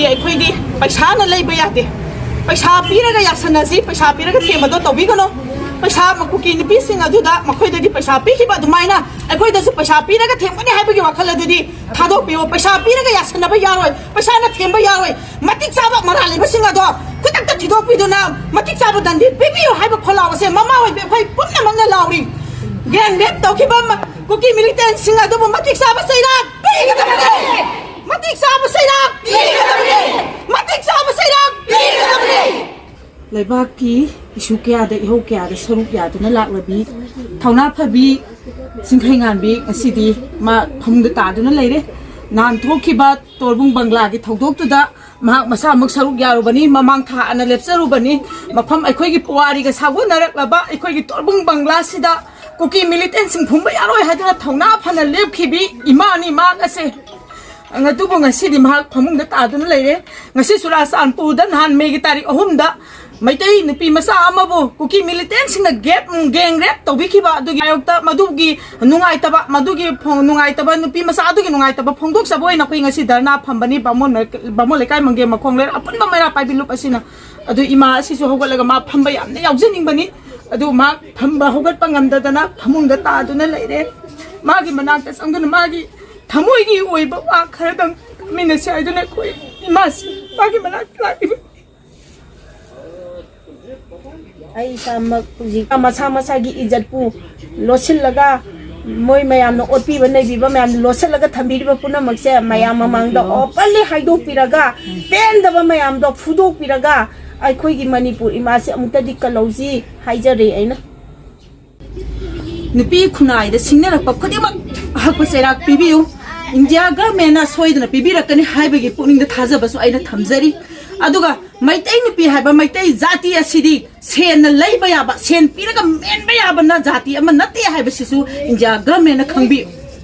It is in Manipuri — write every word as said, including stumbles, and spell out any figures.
ꯑꯩꯈꯣꯏꯗꯤ ꯄꯩꯁꯥꯅ ꯂꯩꯕ ꯌꯥꯗꯦ꯫ ꯄꯩꯁꯥ ꯄꯤꯔꯒ ꯌꯥꯁꯟꯅꯁꯤ, ꯄꯩꯁꯥ ꯄꯤꯔꯒ ꯊꯦꯝꯕꯗꯣ ꯇꯧꯕꯤꯒꯅꯨ꯫ ꯄꯩꯁꯥ ꯀꯨꯀꯤ ꯅꯨꯄꯤꯁꯤꯡ ꯑꯗꯨꯗ ꯃꯈꯣꯏꯗꯗꯤ ꯄꯩꯁꯥ ꯄꯤꯈꯤꯕ ꯑꯗꯨꯃꯥꯏꯅ ꯑꯩꯈꯣꯏꯗꯁꯨ ꯄꯩꯁꯥ ꯄꯤꯔꯒ ꯊꯦꯝꯒꯅꯤ ꯍꯥꯏꯕꯒꯤ ꯋꯥꯈꯜ ꯑꯗꯨꯗꯤ ꯊꯥꯗꯣꯛꯄꯤꯌꯣ꯫ ꯄꯩꯁꯥ ꯄꯤꯔꯒ ꯌꯥꯁꯟꯅꯕ ꯌꯥꯔꯣꯏ, ꯄꯩꯁꯥꯅ ꯊꯦꯝꯕ ꯌꯥꯔꯣꯏ꯫ ꯃꯇꯤꯛ ꯆꯥꯕ ꯃꯔꯥꯜ ꯂꯩꯕꯁꯤꯡ ꯑꯗꯣ ꯈꯨꯗꯛꯇ ꯊꯤꯗꯣꯛꯄꯤꯗꯨꯅ ꯃꯇꯤꯛ ꯆꯥꯕ ꯗꯟꯗꯤ ꯄꯤꯕꯤꯌꯨ ꯍꯥꯏꯕ ꯈꯣꯜꯂꯥꯎ ꯑꯁꯦ ꯃꯃꯥ ꯑꯣꯏꯕꯤ ꯑꯩꯈꯣꯏ ꯄꯨꯝꯅꯃꯛꯅ ꯂꯥꯎꯔꯤ꯫ ꯒꯦꯡ ꯔꯦꯞ ꯇꯧꯈꯤꯕ ꯃ-, ꯀꯨꯀꯤ ꯃꯤꯂꯤꯇꯦꯟꯁꯤꯡ ꯑꯗꯨꯕꯨ ꯃꯇꯤꯛ ꯆꯥꯕ ꯆꯩꯔꯥꯛ ꯄꯤꯒꯗꯕꯅꯤ꯫ ꯃꯇꯤꯛ ꯆꯥꯕ ꯆꯩꯔꯥꯛ ꯄꯤꯒꯗꯕꯅꯤ꯫ ꯃꯇꯤꯛ ꯆꯥꯕ ꯆꯩꯔꯥꯛ ꯄꯤꯒꯗꯕꯅꯤ꯫ ꯂꯩꯕꯥꯛꯀꯤ ꯏꯁꯨ ꯀꯌꯥꯗ, ꯏꯍꯧ ꯀꯌꯥꯗ ꯁꯔꯨꯛ ꯌꯥꯗꯨꯅ ꯂꯥꯛꯂꯕꯤ ꯊꯧꯅꯥ ꯐꯕꯤ ꯆꯤꯡꯈꯩꯉꯥꯟꯕꯤ ꯉꯁꯤꯗꯤ ꯃꯥ ꯐꯃꯨꯡꯗ ꯇꯥꯗꯨꯅ ꯂꯩꯔꯦ꯫ ꯅꯍꯥꯟ ꯊꯣꯛꯈꯤꯕ ꯇꯣꯔꯕꯨꯡ ꯕꯪꯒ꯭ꯂꯥꯒꯤ ꯊꯧꯗꯣꯛꯇꯨꯗ ꯃꯍꯥꯛ ꯃꯁꯥꯃꯛ ꯁꯔꯨꯛ ꯌꯥꯔꯨꯕꯅꯤ, ꯃꯃꯥꯡ ꯊꯥ ꯑꯅ ꯂꯦꯞꯆꯔꯨꯕꯅꯤ꯫ ꯃꯐꯝ ꯑꯩꯈꯣꯏꯒꯤ ꯄꯨꯋꯥꯔꯤꯒ ꯁꯥꯒꯣꯟꯅꯔꯛꯂꯕ ꯑꯩꯈꯣꯏꯒꯤ ꯇꯣꯔꯕꯨꯡ ꯕꯪꯒ꯭ꯂꯥꯁꯤꯗ ꯀꯨꯀꯤ ꯃꯤꯂꯤꯇꯦꯟꯁꯤꯡ ꯐꯨꯝꯕ ꯌꯥꯔꯣꯏ ꯍꯥꯏꯗꯨꯅ ꯊꯧꯅꯥ ꯐꯅ ꯂꯦꯞꯈꯤꯕꯤ ꯏꯃꯥꯅꯤ ꯃꯍꯥꯛ ꯑꯁꯦ꯫ ꯑꯗꯨꯕꯨ ꯉꯁꯤꯗꯤ ꯃꯍꯥꯛ ꯐꯃꯨꯡꯗ ꯇꯥꯗꯨꯅ ꯂꯩꯔꯦ꯫ ꯉꯁꯤ ꯆꯨꯔꯥꯆꯥꯟꯄꯨꯔꯗ ꯅꯍꯥꯟ ꯃꯦꯒꯤ ꯇꯥꯔꯤꯛ ꯑꯍꯨꯝꯗ ꯃꯩꯇꯩ ꯅꯨꯄꯤ ꯃꯆꯥ ꯑꯃꯕꯨ ꯀꯨꯀꯤ ꯃꯤꯂꯤꯇꯦꯟꯁꯤꯡꯅ ꯒꯦꯞ, ꯒꯦꯡ ꯔꯦꯞ ꯇꯧꯕꯤꯈꯤꯕ ꯑꯗꯨꯒꯤ ꯑꯌꯨꯛꯇ ꯃꯗꯨꯒꯤ ꯅꯨꯡꯉꯥꯏꯇꯕ, ꯃꯗꯨꯒꯤ ꯐꯣꯡ-, ꯅꯨꯡꯉꯥꯏꯇꯕ, ꯅꯨꯄꯤ ꯃꯆꯥ ꯑꯗꯨꯒꯤ ꯅꯨꯡꯉꯥꯏꯇꯕ ꯐꯣꯡꯗꯣꯛꯆꯕ ꯑꯣꯏꯅ ꯑꯩꯈꯣꯏ ꯉꯁꯤ ꯙꯔꯅꯥ ꯐꯝꯕꯅꯤ꯫ ꯕꯥꯃꯣꯟ, ꯕꯥꯃꯣꯟ ꯂꯩꯀꯥꯏ ꯃꯪꯒꯦ ꯃꯈꯣꯡ ꯂꯩꯔ ꯑꯄꯨꯟꯕ ꯃꯩꯔꯥ ꯄꯥꯏꯕꯤ ꯂꯨꯞ ꯑꯁꯤꯅ꯫ ꯑꯗꯨ ꯏꯃꯥ ꯑꯁꯤꯁꯨ ꯍꯧꯒꯠꯂꯒ ꯃꯥ ꯐꯝꯕ ꯌꯥꯝꯅ ꯌꯥꯎꯖꯅꯤꯡꯕꯅꯤ꯫ ꯑꯗꯨ ꯃꯥ ꯐꯝꯕ ꯍꯧꯒꯠꯄ ꯉꯝꯗꯗꯅ ꯐꯃꯨꯡꯗ ꯇꯥꯗꯨꯅ ꯂꯩꯔꯦ꯫ ꯃꯥꯒꯤ ꯃꯅꯥꯛꯇ ꯆꯪꯗꯨꯅ ꯃꯥꯒꯤ ꯊꯃꯣꯏꯒꯤ ꯑꯣꯏꯕ ꯋꯥ ꯈꯔꯗꯪ ꯇꯥꯃꯤꯟꯅꯁꯤ ꯍꯥꯏꯗꯨꯅ ꯑꯩꯈꯣꯏ ꯏꯃꯥꯁꯤ ꯃꯥꯒꯤ ꯃꯅꯥꯛꯇ ꯂꯥꯛꯏꯕ꯫ ꯑꯩ ꯏꯁꯥꯃꯛ ꯍꯧꯖꯤꯛ ꯃꯁꯥ ꯃꯁꯥꯒꯤ ꯏꯖꯠꯄꯨ ꯂꯣꯠꯁꯤꯜꯂꯒ, ꯃꯣꯏ ꯃꯌꯥꯝꯅ ꯑꯣꯠꯄꯤꯕ ꯅꯩꯕꯤꯕ ꯃꯌꯥꯝꯗꯨ ꯂꯣꯠꯁꯤꯜꯂꯒ ꯊꯝꯕꯤꯔꯤꯕ ꯄꯨꯝꯅꯃꯛꯁꯦ ꯃꯌꯥꯝ ꯃꯃꯥꯡꯗ openly ꯍꯥꯏꯗꯣꯛꯄꯤꯔꯒ, ꯄꯦꯟꯗꯕ ꯃꯌꯥꯝꯗꯣ ꯐꯨꯗꯣꯛꯄꯤꯔꯒ, ꯑꯩꯈꯣꯏꯒꯤ ꯃꯅꯤꯄꯨꯔ ꯏꯃꯥꯁꯦ ꯑꯃꯨꯛꯇꯗꯤ ꯀꯜꯍꯧꯁꯤ ꯍꯥꯏꯖꯔꯤ ꯑꯩꯅ꯫ ꯅꯨꯄꯤ ꯈꯨꯟꯅꯥꯏꯗ ꯁꯤꯡꯅꯔꯛꯄ ꯈꯨꯗꯤꯡꯃꯛ ꯑꯍꯛꯄ ꯆꯩꯔꯥꯛ ꯄꯤꯕꯤꯌꯨ꯫ ꯏꯟꯗꯤꯌꯥ ꯒꯚꯔꯟꯃꯦꯟꯅ ꯁꯣꯏꯗꯅ ꯄꯤꯕꯤꯔꯛꯀꯅꯤ ꯍꯥꯏꯕꯒꯤ ꯄꯨꯛꯅꯤꯡꯗ ꯊꯥꯖꯕꯁꯨ ꯑꯩꯅ ꯊꯝꯖꯔꯤ꯫ ꯑꯗꯨꯒ ꯃꯩꯇꯩ ꯅꯨꯄꯤ ꯍꯥꯏꯕ ꯃꯩꯇꯩ ꯖꯥꯇꯤ ꯑꯁꯤꯗꯤ ꯁꯦꯟꯅ ꯂꯩꯕ ꯌꯥꯕ, ꯁꯦꯟ ꯄꯤꯔꯒ ꯃꯦꯟꯕ ꯌꯥꯕꯅ ꯖꯥꯇꯤ ꯑꯃ ꯅꯠꯇꯦ ꯍꯥꯏꯕꯁꯤꯁꯨ ꯏꯟꯗꯤꯌꯥ ꯒꯚꯔꯟꯃꯦꯟꯅ ꯈꯪꯕꯤꯌꯨ꯫